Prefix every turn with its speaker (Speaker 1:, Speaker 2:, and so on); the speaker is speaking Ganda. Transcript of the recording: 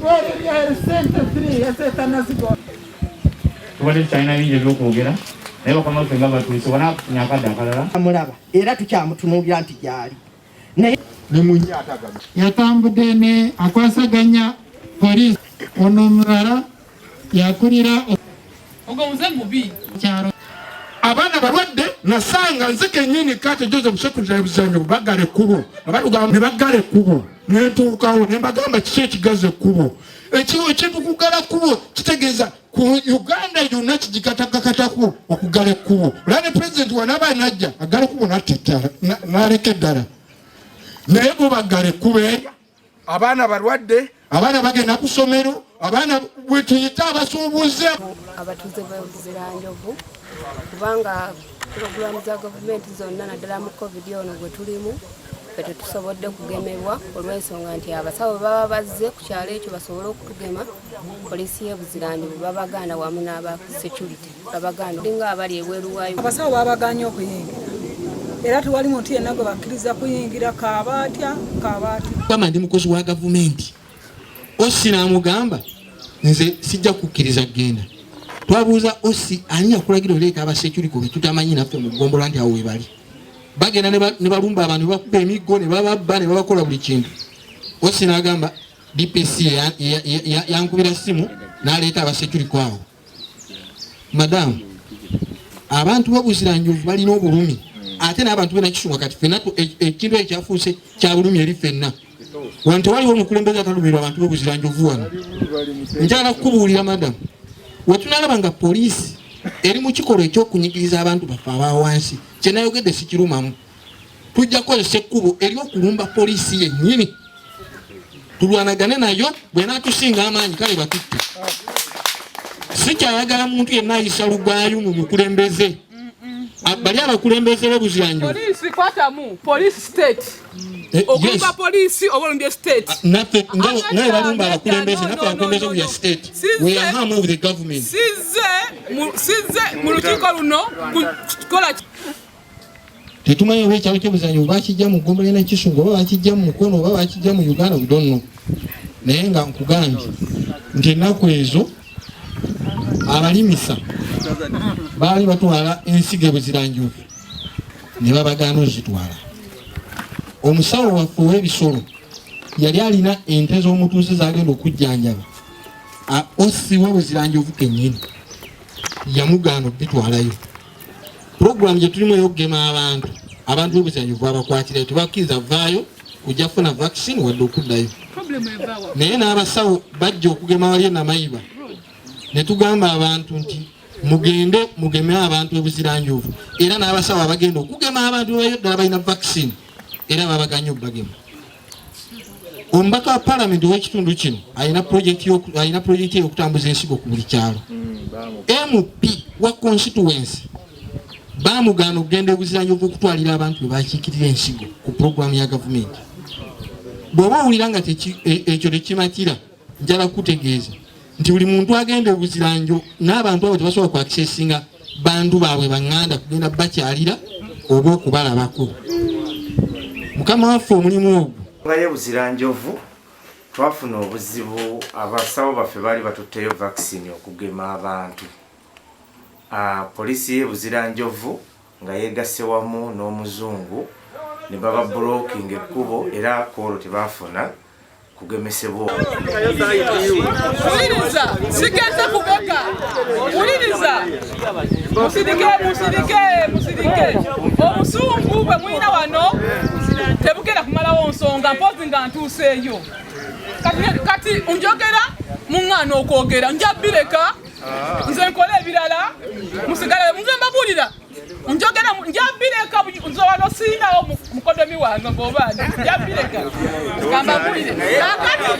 Speaker 1: Borerya Health Center 3 yaseeta Nazigo.
Speaker 2: Tubadde tukyalina bingi ebyokwogera, naye bakama baffe nga batuuse wanakufunya akadde akalala.
Speaker 3: Mulaba era tukyamutunuulira nti gyali naye.
Speaker 1: Yatambudde ne akwasaganya poliisi ono omulala yakulira
Speaker 4: Ogwo muze mubi.
Speaker 1: Kyalo.
Speaker 5: Abaana balwadde, nasanga nze kenyini kati Joseph Secretary Buzanyo baggala ekkubo, ne baggala ekkubo, nentuukawo ne mbagamba, kiki ekigaza ekkubo? Ekintu kuggala kkubo kitegeeza ku Uganda yonna kigigatakakatako okuggala ekkubo. Olaba ne pulezidenti wanaaba najja aggala ekkubo, natta eddala, n'aleka eddala, naye bo baggala ekkubo eryo.
Speaker 6: Abaana balwadde.
Speaker 5: Abaana bagenda ku ssomero, abaana bwe tuyita abasuubuzi.
Speaker 7: Abatuuze b'e Buziranjovu, kubanga pulogulaamu za gavumenti zonna, naddala mu COVID ono gwe tulimu, fe tetusobodde kugemebwa olw'ensonga nti abasawo baba bazze ku kyalo ekyo basobole okutugema, poliisi y'e Buziranjovu babagaana wamu n'aba security babagaana nga abali ebweru waayo.
Speaker 8: Abasawo babaganye okuyingira, era tewali muntu yenna gwe bakkiriza kuyingira, kaaba atya, kaaba atya.
Speaker 9: Gamba ndi mukozi wa gavumenti. OC n'amugamba, nze sijja kukkiriza kugenda. Twabuuza OC, ani yakulagira oleeta abasecurity be tutamanyi naffe mu ggombola nti awo webali bagenda ne balumba abantu, ne bakuba emiggo, ne bababba, ne babakola buli kintu? OC n'agamba, DPC yankubira simu n'aleeta abasecurity awo. Madamu, abantu b'e Buziranjovu balina obulumi, ate n'abantu benakisunga kati fenna ekintu ekyo kyafuuse kya bulumi eri ffenna. Wano tewaliwo omukulembeze atalumirwa abantu b'e Buziranjovu. Wano njagala kukubuulira, madamu, wetunalaba nga poliisi eri mu kikolwa ekyokunyigiriza abantu baffe aba wansi, kyenayogedde sikirumamu, tujja kukozesa ekkubo ery'okulumba poliisi yennyini, tulwanagane nayo. Bwenaatusinga amaanyi, kale batutte. Sikyayagala muntu yenna ayisa lugaayu mu mukulembeze. Bali abakulembeze b'e Buziranjovu.
Speaker 4: Poliisi kwatamu police state. Okulumba poliisi oba olumbye state.
Speaker 9: Naffe nga balumba abakulembeze, naffe abakulembeze we are state, we are arm of the government.
Speaker 4: Sizze mu lukiiko luno kukola.
Speaker 9: Tetumanyi oba ekyalo ky'e Buziranjovu bakijja mu ggombola Nakisungu, oba bakijja mu Mukono, oba bakijja mu Uganda, we don't know. Naye nga nkugambye nti ennaku ezo abalimisa baali batwala ensigo e Buziranjovu ne babagaana ozitwala. Omusawo waffe ow'ebisolo yali alina ente z'omutuuze zagenda okujjanjaba, OC w'e Buziranjovu kennyini yamugaana obitwalayo. Puroguramu gye tulimu ey'okugema abantu, abantu b'e Buziranjovu babakwatirayo, tebakkiriza vaayo kujja kufuna vaccine wadde okuddayo.
Speaker 4: Problem evaawa?
Speaker 9: Naye n'abasawo bajja okugema wali eNamayiba, ne tugamba abantu nti mugende mugeme abantu e Buziranjovu, era n'abasawo abagenda okugema abantu bayo ddala balina vaccine, era babaganye okubagema. Omubaka wa palamenti ow'ekitundu kino alina projekiti ey'okutambuza ensigo ku buli kyalo. MP wa constituency bamugaana okugenda e Buziranjovu okutwalira abantu be bakiikirira ensigo ku puroguramu ya gavumenti. Bw'oba owulira nga ekyo tekimatira, njala kukutegeeza nti buli muntu agenda e Buziranjo n'abantu abo tebasobola kwakisesinga bantu baabwe baŋŋanda kugenda bakyalira oba okubalabako. Mukama waffe, omulimu ogwo.
Speaker 10: Nga y'e Buziranjovu twafuna obuzibu, abasawo baffe baali batutteyo vaccine okugema abantu. Poliisi y'e Buziranjovu nga yeegasse wamu n'omuzungu ne baba blocking ekkubo, era kwolwo tebaafuna kugemesebwa.
Speaker 4: Wuliriza, sigenze kubeka. Wuliriza, musirike, musirike, musirike. Obusungu bwe mulina wano tebugenda kumalawo nsonga, mpozi nga ntuuseeyo. Kati njogera, muŋŋaana okwogera, nja bireka, nze nkole ebirala, musigale. Nze mbabuulira, njogera, nja bireka. Nze wano siinawo mukodomi wange ng'obaana, nja bireka, kambabulire kakati.